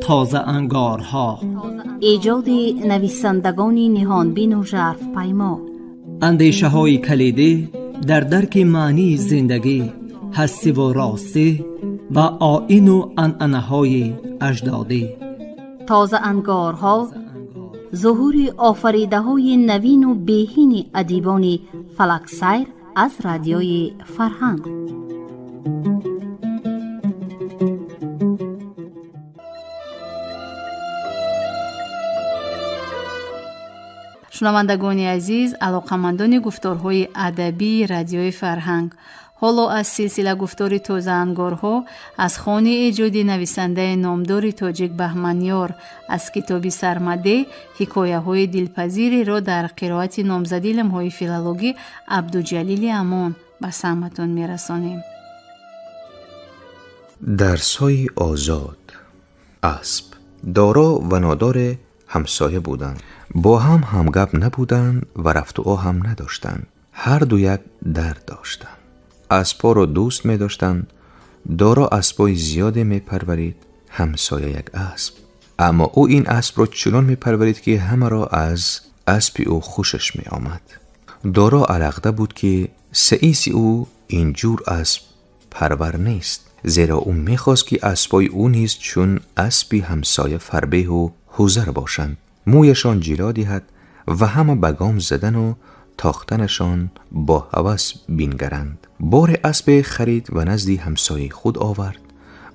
Тозаангорҳо, эҷоди нависандагони ниҳонбину жарфпаймо, андешаҳои калидӣ дар дарки маънии зиндагӣ, ҳастиву ростӣ ва оину анъанаҳои аҷдодӣ. Тозаангорҳо зуҳури офаридаҳои навину беҳини адибони фалаксайр аз Радиои Фарҳанг. Шунавандагони азиз, алоқамандони гуфторҳои адабии Радиои Фарҳанг, ҳоло аз силсила гуфтори тозаангорҳо аз хони эҷоди нависандаи номдори тоҷик Баҳманёр аз китоби Сармаде ҳикояҳои дилпазиреро дар қироати номзади илмҳои филологӣ Абдуҷалили Амон ба самъатон мерасонем. Дарсҳои озод. Асп доро ва нодоре ҳамсоя буданд. Бо ҳам ҳамгап набуданд ва рафтуо ҳам надоштанд. Ҳар ду як дард доштанд. Аспҳоро дӯст медоштанд. Доро аспҳои зиёде мепарварид, ҳамсоя як асп. Аммо ӯ ин аспро чунон мепарварид, ки ҳамаро аз аспи ӯ хушаш меомад. Доро алақда буд, ки саиси ӯ ин ҷур асп парвар нест, зеро ӯ мехост, ки аспҳои ӯ низ чун аспи ҳамсоя фарбеҳу ҳузар бошанд, мӯяшон ҷило диҳад ва ҳама ба гом задану тохтанашон бо ҳавас бингаранд. Боре аспе харид ва назди ҳамсояи худ овард.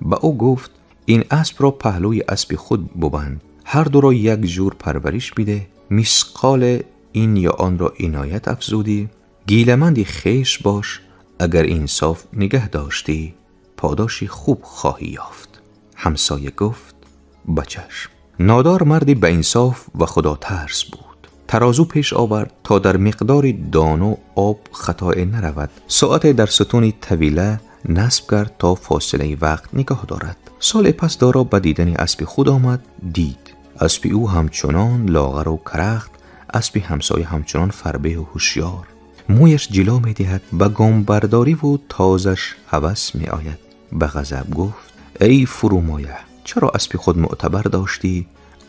Ба ӯ гуфт: ин аспро паҳлӯи аспи худ бубанд, ҳар дуро як ҷур парвариш бидеҳ, мисқоле ин ё онро иноят афзудӣ, гиламанди хеш бош, агар инсоф нигаҳ доштӣ подоши хуб хоҳӣ ёфт. Ҳамсоя гуфт: ба чашм. Нодор марди ба инсоф ва худотарс буд. Тарозу пеш овард, то дар миқдори дону об хатое наравад. Соате дар сутуни тавила насб кард, то фосилаи вақт нигоҳ дорад. Соле пас Доро ба дидани аспи худ омад. Дид аспи ӯ ҳамчунон лоғару карахт, аспи ҳамсоя ҳамчунон фарбеҳу ҳушёр. Мӯяш ҷило медиҳад, ба гомбардориву тозаш ҳавас меояд. Ба ғазаб гуфт: эй фурӯмоя, чаро аспи худ мӯътабар доштӣ,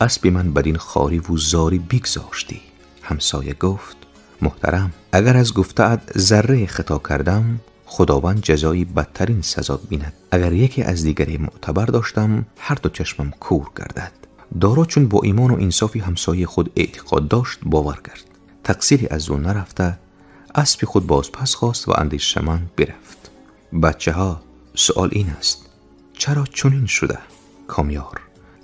аспи ман бадин хориву зорӣ бигзоштӣ? Ҳамсоя гуфт: муҳтарам, агар аз гуфтаат зарре хато кардам, худованд ҷазои бадтарин сазо бинад. Агар яке аз дигаре мӯътабар доштам, ҳар ду чашмам кур гардад. Доро чун бо имону инсофи ҳамсояи худ эътиқод дошт, бовар кард. Тақсире аз ӯ нарафта, аспи худ бозпас хост ва андешаманд бирафт. Бачаҳо, суол ин аст: чаро чунин шуда? Комёр: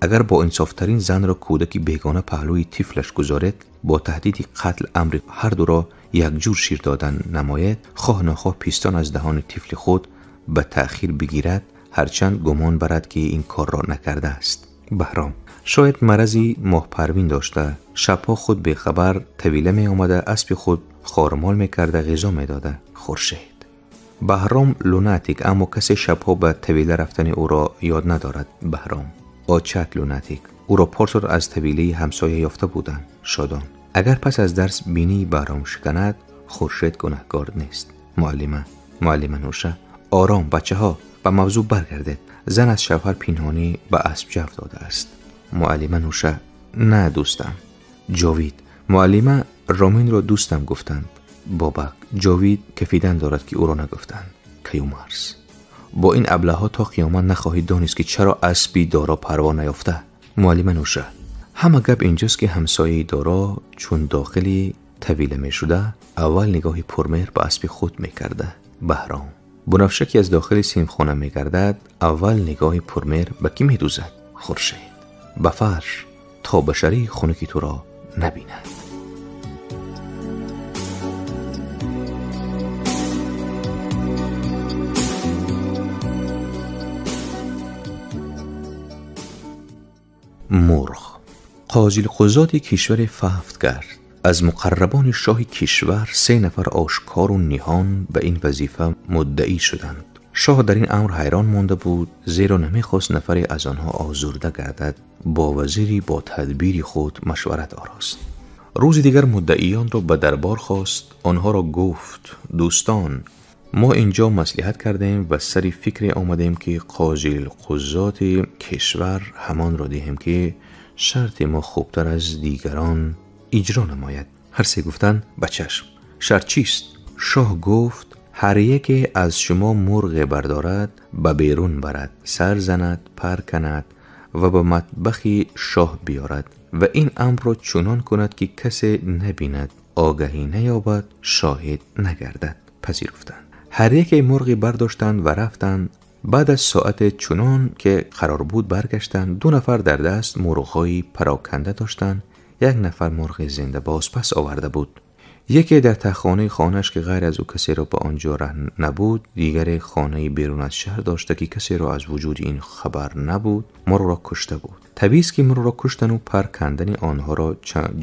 агар бо инсофтарин занро кӯдаки бегона паҳлӯи тифлаш гузоред, бо таҳдиди қатл амри ҳар дуро якҷур шир додан намояд, хоҳ нохоҳ пистон аз даҳони тифли худ ба таъхир бигирад, ҳарчанд гумон барад, ки ин корро накардааст. Баҳром: шояд марази моҳпарвин дошта, шабҳо худ бехабар тавила меомада, аспи худ хормол мекарда, ғизо медода. Хуршед: Баҳром лунатик, аммо касе шабҳо ба тавила рафтани ӯро ёд надорад. Баҳром: очат лунатик, ӯро порсор аз тавилаи ҳамсоя ёфта буданд. Шодон: агар пас аз дарс бинии Баҳром шиканад, Хуршед гунаҳкор нест. Муаллима: муаллима Нӯша: ором бачаҳо, ба мавзӯъ баргардед. Зан аз шавҳар пинҳонӣ ба асп ҷав додааст. Муаллима Нӯша: на дӯстам. Ҷовид: муаллима, Роминро дӯстам гуфтанд. Бобак: Ҷовид кафидан дорад, ки ӯро нагуфтанд. Каюмарс: бо ин аблаҳҳо то қиёмат нахоҳӣ донист, ки чаро аспи Доро парво наёфта. Муаллима Нӯша: ҳама гап инҷост, ки ҳамсояи Доро чун дохили тавила мешуда, аввал нигоҳи пурмеҳр ба аспи худ мекарда. Баҳром: бунафша ки аз дохили синфхона мегардад, аввал нигоҳи пурмеҳр ба кӣ медӯзад? Хуршед: ба фарш, то башарии хунуки туро набинад. Мурғ. Қозилқузоти кишваре фавт кард. Аз муқаррабони шоҳи кишвар 3 нафар ошкору ниҳон ба ин вазифа муддаӣ шуданд. Шоҳ дар ин амр ҳайрон монда буд, зеро намехост нафаре аз онҳо озурда гардад. Бо вазири бо тадбири худ машварат орост. Рӯзи дигар муддаиёнро ба дарбор хост. Онҳоро гуфт: дӯстон, Мо инҷо маслиҳат кардем ва сари фикре омадем, ки қозил-қузоти кишвар ҳамонро диҳем, ки шарти мо хубтар аз дигарон иҷро намояд. Ҳар се гуфтанд: ба чашм. Шарт чист? Шоҳ гуфт: ҳар яке аз шумо мурғе бардорад, ба берун барад, сар занад, пар канад ва ба матбахи шоҳ биёрад ва ин амрро чунон кунад, ки касе набинад, огаҳӣ наёбад, шоҳид нагардад. Пазируфтанд. Ҳар яке мурғе бардоштанд ва рафтанд. Баъд аз соате чунон ки қарор буд баргаштанд. 2 нафар дар даст мурғҳои пароканда доштанд, 1 нафар мурғи зинда боз пас оварда буд. Яке дар таххонаи хонааш, ки ғайр аз ӯ касеро ба он ҷо раҳ набуд, дигаре хонаи берун аз шаҳр дошта, ки касеро аз вуҷуди ин хабар набуд, мурғро кушта буд. Табиист ки мурғро куштану пар кандани онҳоро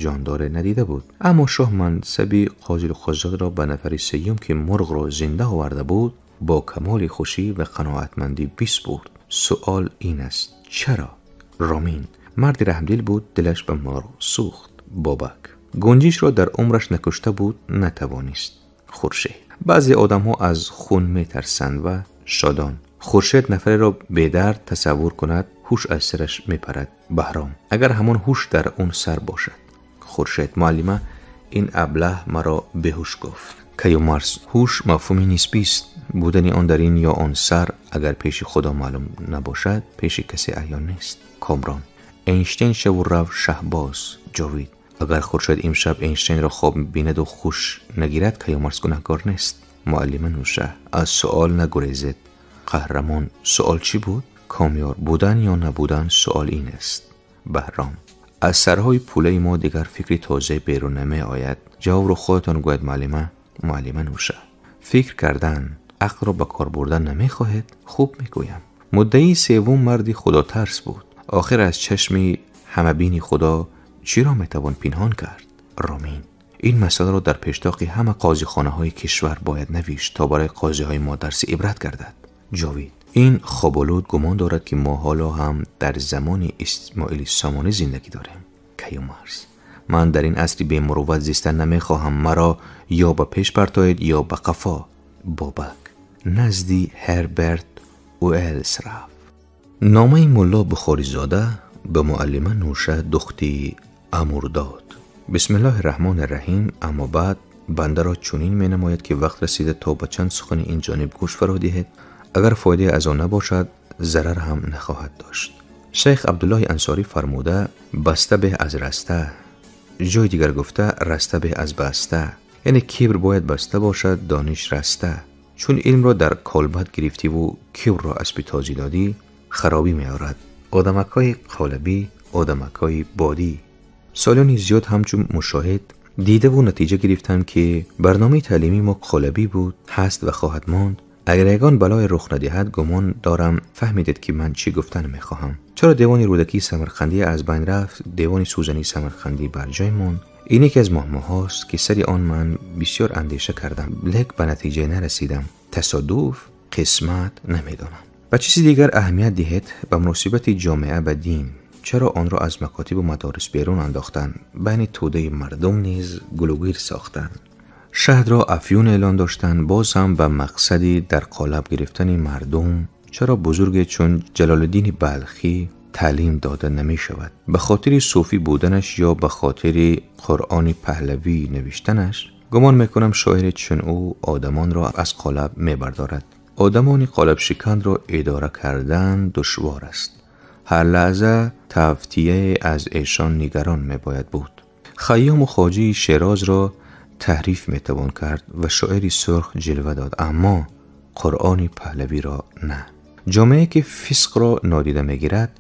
ҷондоре надида буд. Аммо шоҳ мансаби қозил-қузотро ба нафари сеюм, ки мурғро зинда оварда буд, бо камоли хушӣ ва қаноатмандӣ биспурд. Суол ин аст: чаро? Ромин марди раҳмдил буд, дилаш ба мурғ сӯхт. Бобак гунҷишро дар умраш накушта буд, натавонист. Хуршед: баъзе одамҳо аз хун метарсанд ва шодон. Хуршед нафареро бедард тасаввур кунад, ҳуш аз сараш мепарад. Баҳром: агар ҳамон ҳуш дар он сар бошад. Хуршед: муаллима, ин аблаҳ маро беҳуш гуфт. Каюмарс: ҳуш мафҳуми нисбист. Будани он дар ин ё он сар агар пеши худо маълум набошад, пеши касе аён нест. Комрон: Эйнштейн шаву рав шаҳбоз. Ҷовид: агар Хуршед имшаб Эйнштейнро хоб бинаду хуш нагирад, Каюмарс гунаҳкор нест. Муаллима Нӯша: аз суол нагурезед. Қаҳрамон: суол чӣ буд? Комёр: будан ё набудан суол ин аст. Баҳром: аз сарҳои пулаи мо дигар фикри тоза берун намеояд. Ҷавобро худатон гӯяд, муаллима. Муаллима Нӯша: фикр кардан, ақлро ба кор бурдан намехоҳед? Хуб мегӯям. Муддаи севум марди худотарс буд. Охир аз чашми ҳамабини худо чиро метавон пинҳон кард? Ромин: ин масъаларо дар пештоқи ҳама қозихонаҳои кишвар бояд навишт, то барои қозиҳои мо дарси ибрат гардад. Ҷовид: ин хоболуд гумон дорад, ки мо ҳоло ҳам дар замони Исмоили Сомонӣ зиндагӣ дорем. Каюмарс: ман дар ин асри бемурувват зистан намехоҳам. Маро ё ба пеш партоед, ё ба қафо. Бобак назди Ҳерберт Уэллс рафт. Номаи Мулло Бухоризода ба муаллима Нӯша духти Амурдод. Бисмиллоҳи раҳмони раҳим. Аммо баъд бандаро чунин менамояд, ки вақт расида то ба чанд сухани ин ҷониб гӯш фаро диҳед. Агар фоидае аз он набошад, зарар ҳам нахоҳад дошт. Шайх Абдуллоҳи Ансорӣ фармуда: баста беҳ аз раста. Ҷои дигар гуфта: раста беҳ аз баста. Яъне кибр бояд баста бошад, дониш раста. Чун илмро дар колбат гирифтиву кибрро аспи тозӣ додӣ, харобӣ меорад. Одамакҳои қолабӣ, одамакҳои бодӣ. Солёни зиёд ҳамчун мушоҳид дидаву натиҷа гирифтам, ки барномаи таълимии мо қолабӣ буд, ҳаст ва хоҳад монд. Агар ягон балое рух надиҳад, гумон дорам фаҳмидед, ки ман чӣ гуфтан мехоҳам. Чаро девони Рӯдакии Самарқандӣ аз байн рафт, девони Сӯзании Самарқандӣ бар ҷой монд? Ин яке аз муаммоҳост, ки сари он ман бисёр андеша кардам, лек ба натиҷа нарасидам. Тасодуф, қисмат, намедонам. Ба чизи дигар аҳамият диҳед: ба муносибати ҷомеа ба дин. Чаро онро аз макотибу мадорис берун андохтанд, байни тӯдаи мардум низ гулугир сохтанд? Шаҳдро афюн эълон доштанд, боз ҳам ба мақсади дар қолаб гирифтани мардум. Чаро бузурге чун Ҷалолиддини Балхӣ таълим дода намешавад? Ба хотири суфӣ буданаш ё ба хотири Қуръони паҳлавӣ навиштанаш? Гумон мекунам шоире чун ӯ одамонро аз қолаб мебардорад. Одамони қолабшиканро идора кардан душвор аст. Ҳар лаҳза тавтияе аз эшон нигарон мебояд буд. Хайёму хоҷаи Шерозро таҳриф метавон кард ва шоири сурх ҷилва дод, аммо Қуръони паҳлавиро на. Ҷомеае ки фисқро нодида мегирад,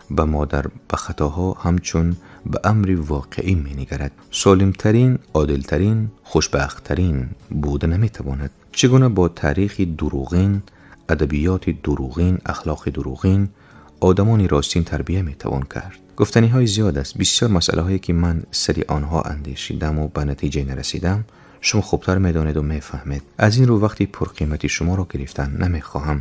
ба модар ба хатоҳо ҳамчун ба амри воқеӣ менигарад. Солимтарин, одилтарин, хушбахттарин буда наметавонад. Чӣ гуна бо таърихи дурӯғин, адабиёти дурӯғин, ахлоқи дурӯғин одамони ростин тарбия метавон кард? Гуфтаниҳои зиёд аст. Бисёр масъалаҳое ки ман сари онҳо андешидаму ба натиҷа нарасидам, шумо хубтар медонеду мефаҳмед. Аз ин рӯ вақти пурқимати шуморо гирифтан намехоҳам,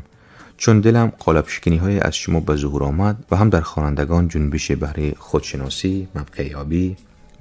чун дилам қолабшиканиҳое аз шумо ба зуҳур омад ва ҳам дар хонандагон ҷунбиши баҳри худшиносӣ, мавқеъёбӣ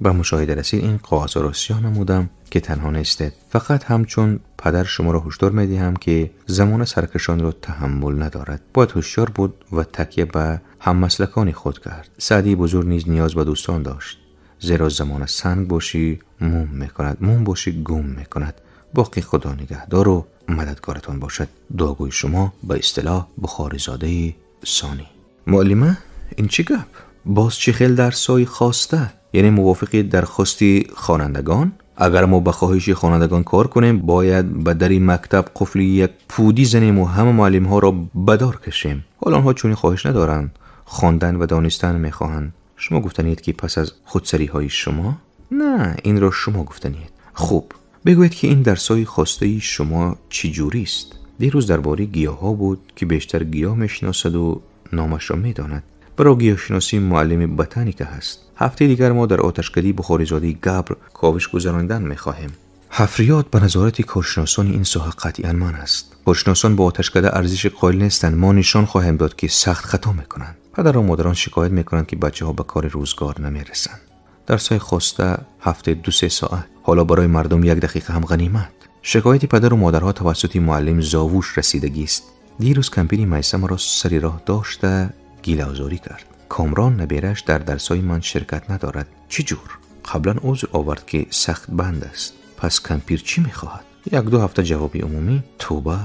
به مشاهده رسید این کاغذها را سیاه نمودم که تنها نیستید. فقط همچون پدر شما را هشدار می‌دهم که زمان سرکشان را تحمل ندارد. باید هوشیار بود و تکیه به هم‌مسلکان خود کرد. سعدی بزرگ نیز نیاز به دوستان داشت، زیرا زمان سنگ باشی موم میکند، موم باشی گم میکند. باقی خدا نگهدار و مددگارتان باشد. دعاگوی شما به اصطلاح بخاری زاده ثانی. معلمه این چی گپ؟ باز چی خیل درسای خواسته؟ یعنی موافق درخواستی خوانندگان؟ اگر ما به خواهش خوانندگان کار کنیم باید به در مکتب قفل یک پودی زنیم و همه معلم ها را بدار کشیم. حالا آنها چون خواهش ندارند، خواندن و دانستن میخواهند. شما گفتنید که پس از خودسری های شما؟ نه، این را شما گفتنید. خوب بگویید که این درسای خواسته شما چی جوری است؟ دیروز درباره گیاه ها بود که بیشتر گیاه میشناسد و نامش را میداند. برای گیاهشناسی معلم بتانیکه هست. هفته دیگر ما در آتشکده بخاریزاده گبر کاوش گذراندن میخواهیم. حفریات به نظارت کارشناسان این ساحه قطعا من است. کارشناسان با آتشکده ارزش قائل نیستند. ما نشان خواهیم داد که سخت خطا میکنند. پدر و مادران شکایت میکنند که بچه ها به کار روزگار نمیرسند. درسای خواسته هفته 2-3 ساعت، حالا برای مردم 1 دقیقه هم غنیمت. شکایت پدر و مادرها توسط معلم زاووش رسیدگی است. دیروز کمپین میثم را سری راه داشته گیل آزاری کرد. کامران نبیرش در درسای من شرکت ندارد. چی جور؟ قبلا عذر آورد که سخت بند است. پس کمپیر چی میخواهد؟ 1-2 هفته جوابی عمومی. توبه،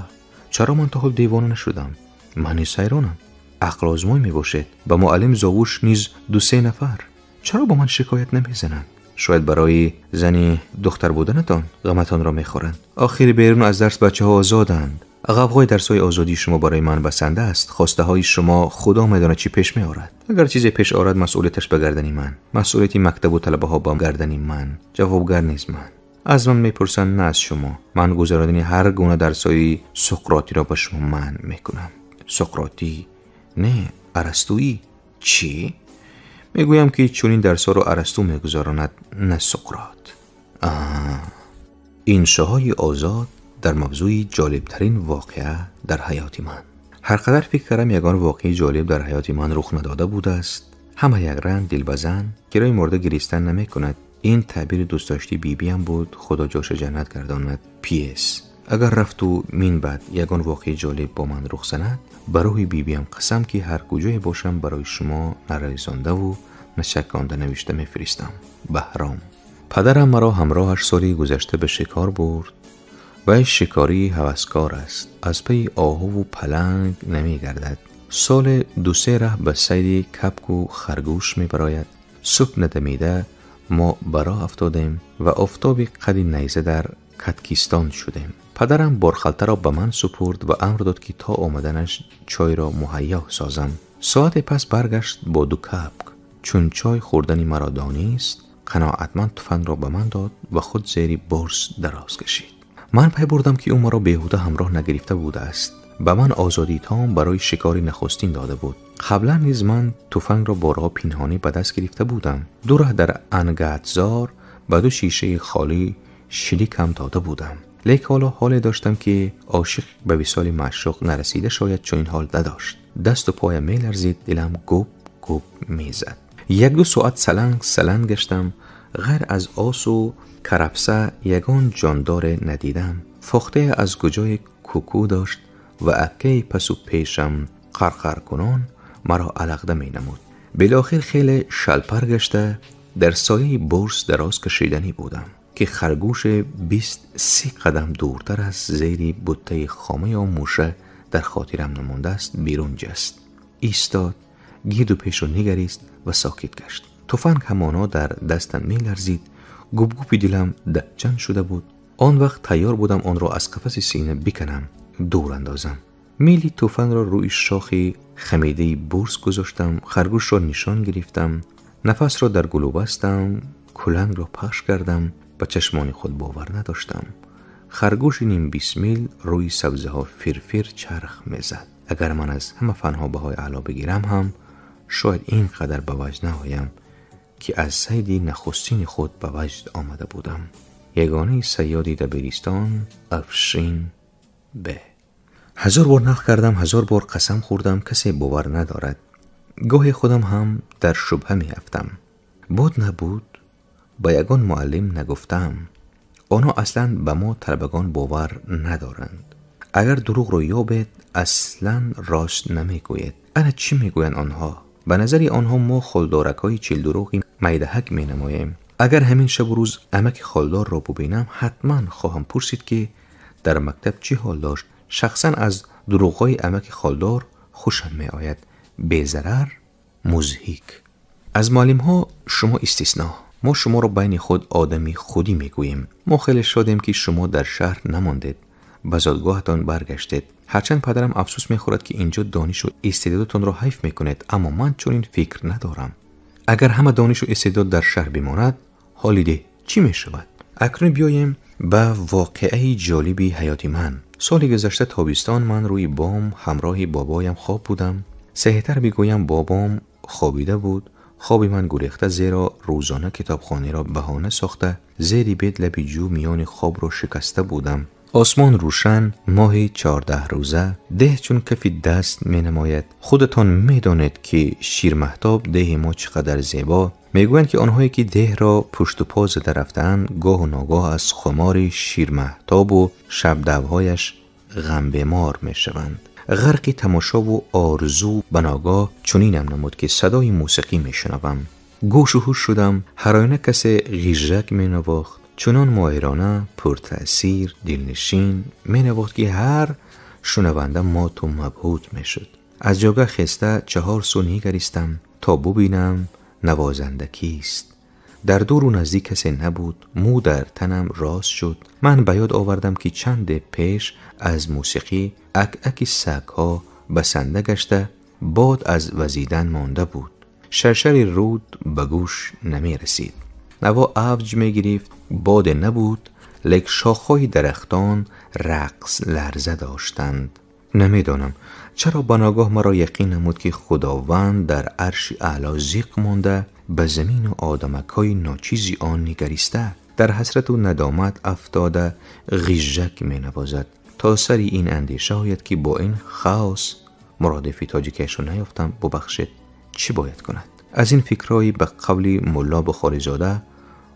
چرا من تا حال دیوانه نشدم؟ من نیز حیرانم. عقل آزمای میباشد. به معلم زاووش نیز 2-3 نفر. چرا با من شکایت نمیزنند؟ شاید برای زنی دختر بودنتان غمتان را میخورند. آخر بیرون از درس بچه ها آزادند. غوغای درس‌های آزادی شما برای من بسنده است. خواسته های شما خدا میداند چی پیش می آورد. اگر چیزی پیش آورد مسئولیتش به گردن من، مسئولیت مکتب و طلبه ها به گردن من، جوابگر نیز من. از من میپرسند نه از شما. من گذراندن هر گونه درس‌های سقراطی را به شما من میکنم. سقراطی؟ نه، ارسطویی. چی؟ میگویم که چنین درس‌ها را ارسطو میگذراند نه سقراط. انشاهای آزاد در موضوع جالبترین واقعه در حیات من. هر قدر فکر کردم یگان واقعه جالب در حیات من رخ نداده بوده است. همه یک رنگ دلبزن کرای مرده گریستن نمی کند. این تعبیر دوست داشتی بیبی هم بود، خدا جاش جنت گرداند. PS اگر رفت و من بعد یگان واقعه جالب با من رخ زند، برای بیبی هم قسم که هر کجای باشم برای شما نریزانده و نشکانده نوشته میفرستم. بهرام. پدرم مرا همراهش سالی گذشته به شکار برد. و شکاری هوسکار است، از پی آهو و پلنگ نمی گردد. سال 2-3 ره به صید کبک و خرگوش می براید. صبح ندمیده ما برا افتادیم و آفتاب قد نیزه در کتکیستان شدیم. پدرم بارخلطه را به من سپرد و امر داد که تا آمدنش چای را مهیا سازم. ساعت پس برگشت با 2 کبک. چون چای خوردنی مرا دانست، قناعتمند تفنگ را به من داد و خود زیر برس دراز کشید. من پی بردم که او مرا بیهوده همراه نگرفته بوده است. به من آزادی تام برای شکار نخستین داده بود. قبلا نیز من تفنگ را بارها پنهانی به دست گرفته بودم. 2 ره در انگتزار به 2 شیشه خالی شلیک هم داده بودم. لیک حالا حال داشتم که عاشق به وصال معشوق نرسیده شاید چنین حال نداشت. دست و پایم میلرزید، دلم گوب گوب میزد. 1-2 ساعت سلنگ سلنگ گشتم. غیر از آس و کرفسه یگان جاندار ندیدم. فاخته از کجای کوکو داشت و اکه پس و پیشم قرقر کنان مرا علقده می نمود. بالاخره خیلی شلپر گشته در سایه برس دراز کشیدنی بودم که خرگوش 20-30 قدم دورتر از زیر بوته خامه یا موشه در خاطرم نمانده است بیرون جست. ایستاد، گرد و پیش و نگریست و ساکت گشت. تفنگ همانا در دستم می لرزید. گوب گوپی دلم دهجن شده بود. آن وقت تیار بودم آن را از قفس سینه بکنم، دور اندازم. میلی تفنگ را روی شاخی خمیده برس گذاشتم. خرگوش را نشان گرفتم. نفس را در گلو بستم. کلنگ را پخش کردم. به چشمان خود باور نداشتم. خرگوش نیم 20 میل روی سبزه ها فرفر چرخ میزد. اگر من از همه فنها بهای اعلی بگیرم هم شاید اینقدر به وجد نهایم که از صید نخستین خود به وجد آمده بودم. یگانه صیادی دبیرستان افشین به. 1000 بار نقل کردم، 1000 بار قسم خوردم، کسی باور ندارد. گاهی خودم هم در شبهه می افتم. بود نبود ба ягон муаллим нагуфтаам. Онҳо аслан ба мо талабагон бовар надоранд. Агар дурӯғро ёбед, аслан рост намегӯед. Ана чӣ мегӯянд онҳо? Ба назари онҳо мо холдоракҳои чилдурӯғи майдаҳак менамоем. Агар ҳамин шабу рӯз амаки холдорро бубинам, ҳатман хоҳам пурсид, ки дар мактаб чӣ ҳол дошт. Шахсан аз дурӯғҳои амаки холдор хушам меояд. Безарар, музҳик. Аз муаллимҳо шумо истисно. Мо шуморо байни худ одами худӣ мегӯем. Мо хеле шодем, ки шумо дар шаҳр намондед, ба зодгоҳатон баргаштед. Ҳарчанд падарам афсӯс мехӯрад, ки инҷо донишу истеъдодатонро ҳайф мекунед, аммо ман чунин фикр надорам. Агар ҳама донишу истеъдод дар шаҳр бимонад, ҳоли деҳ чӣ мешавад? Акнун биёем ба воқеаи ҷолиби ҳаёти ман. Соли гузашта тобистон ман рӯи бом ҳамроҳи бобоям хоб будам. Саҳиҳтар бигӯям, бобом хобида буд. Хоби ман гурехта, зеро рӯзона китобхонаро баҳона сохта, зери бед лаби ҷӯ миёни хобро шикаста будам. Осмон рӯшан, моҳи 14 рӯза, деҳ чун кафи даст менамояд. Худатон медонед, ки ширмаҳтоб деҳи мо чӣ қадар зебо. Мегӯянд, ки онҳое ки деҳро пушту по зада рафтаанд, гоҳу ногоҳ аз хумори ширмаҳтобу шабдавҳояш ғамбемор мешаванд. Ғарқи тамошову орзу ба ногоҳ чунинам намуд, ки садои мусиқӣ мешунавам. Гӯшу ҳуш шудам, ҳар оина касе ғижжак менавохт. Чунон моҳирона, пуртаъсир, дилнишин менавохт, ки ҳар шунаванда моту мабҳут мешуд. Аз ҷогаҳ хеста чаҳор сӯ нигаристам, то бубинам навозанда кист. Дар дуру наздик касе набуд. Мӯ дар танам рост шуд. Ман ба ёд овардам, ки чанде пеш аз мусиқӣ ак-аки сагҳо басанда гашта, бод аз вазидан монда буд. Шаршари руд ба гӯш намерасид. Наво авҷ мегирифт, боде набуд, лек шохҳои дарахтон рақс ларза доштанд. Намедонам чаро ба ногоҳ маро яқин намуд, ки Худованд дар арши аъло зиқ монда, ба замину одамакҳои ночизи он нигариста, дар ҳасрату надомат афтода ғижжак менавозад. То сари ин андеша ояд, ки бо ин хаос муродифи тоҷикиашро наёфтам, бубахшед, чӣ бояд кунад? Аз ин фикрҳои ба қавли мулло Бухоризода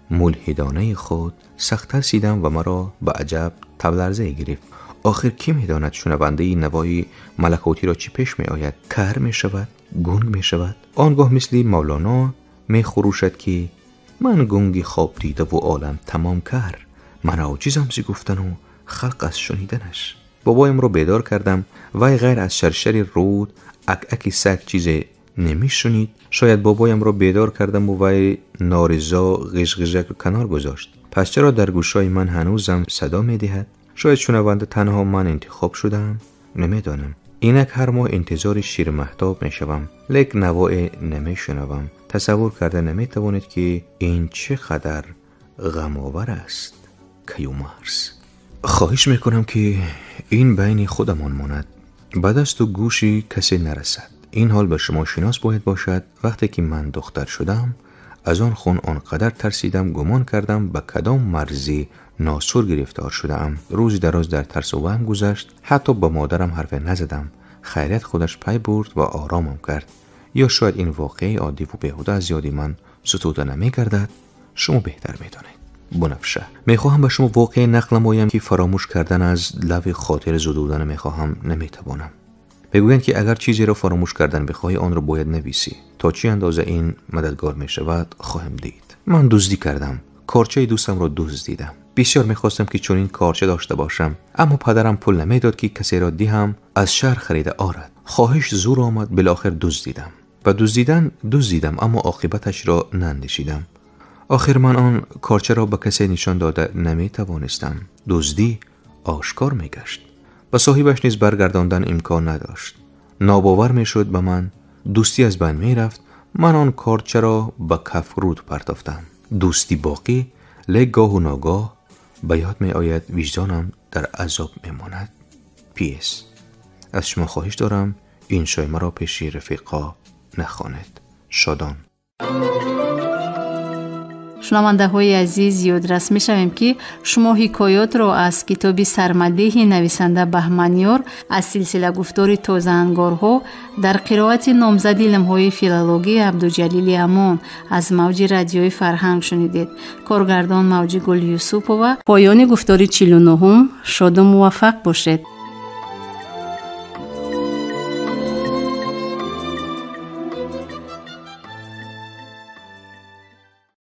мулҳидонаи худ сахт тарсидам ва маро ба аҷаб табларзае гирифт. Охир кӣ медонад шунавандаи навои малакотиро чӣ пеш меояд? Кар мешавад, гунг мешавад. Он гоҳ мисли Мавлоно мехурӯшад, ки ман гунги хоб дидаву олам тамом кар, ман оҷизам зи гуфтану халқ аз шуниданаш. Бобоямро бедор кардам. Вай ғайр аз шаршари руд, ак-аки саг чизе намешунид. Шояд бобоямро бедор кардаму вай норизо ғижғижакро канор гузошт. Пас чаро дар гӯшҳои ман ҳанӯзам садо медиҳад? Шояд шунаванда танҳо ман интихоб шудаам? Намедонам. Инак ҳар моҳ интизори ширмаҳтоб мешавам, лек навое намешунавам. Тасаввур карда наметавонед, ки ин чӣ қадар ғамовар аст. Каюмарс. Хоҳиш мекунам, ки ин байни худамон монад, ба дасту гӯши касе нарасад. Ин ҳол ба шумо шинос бояд бошад. Вақте ки ман духтар шудам, аз он хун он қадар тарсидам, гумон кардам ба кадом марзи носур гирифтор шудаам. Рӯзи дароз дар тарсу ваҳм гузашт. Ҳатто ба модарам ҳарфе назадам. Хайрият худаш пай бурд ва оромам кард. Ё шояд ин воқеаи оддиву беҳуда аз ёди ман сутуда намегардад. Шумо беҳтар медонед. Бунафша, мехоҳам ба шумо воқеа нақл намоям, ки фаромӯш кардан аз лавҳи хотир зудуда намехоҳам, наметавонам. Мегӯянд, ки агар чизеро фаромӯш кардан бихоҳӣ, онро бояд нависӣ. То чӣ андоза ин мададгор мешавад, хоҳем дид. Ман дуздӣ кардам. Корчаи дӯстамро дуздидам. Бисёр мехостам, ки чунин корча дошта бошам, аммо падарам пул намедод, ки касеро диҳам аз шаҳр харида орад. Хоҳиш зур омад, билохир дуздидам. Ба дуздидан дуздидам, аммо оқибаташро наандешидам. Охир ман он корчаро ба касе нишон дода наметавонистам. Дуздӣ ошкор мегашт. Ба соҳибаш низ баргардондан имкон надошт. Нобовар мешуд ба ман. Дӯстӣ аз байн мерафт. Ман он корчаро ба кафруд партофтам. Дӯстӣ боқӣ, лек гоҳу ногоҳ ба ёд меояд, виҷдонам дар азоб мемонад. Пс. Аз шумо хоҳиш дорам, иншои маро пеши рафиқо нахонед. Шодон. Шунавандаҳои азиз, ёдрас мешавем, ки шумо ҳикоётро аз китоби Сармадеҳи нависанда Баҳманёр аз силсила гуфтори Тозаангорҳо дар қироати номзади илмҳои филологӣ Абдуҷалили Амон аз мавҷи Радиои Фарҳанг шунидед. Коргардон Мавҷигул Юсупова. Поёни гуфтори 49-ум. Шоду муваффақ бошед.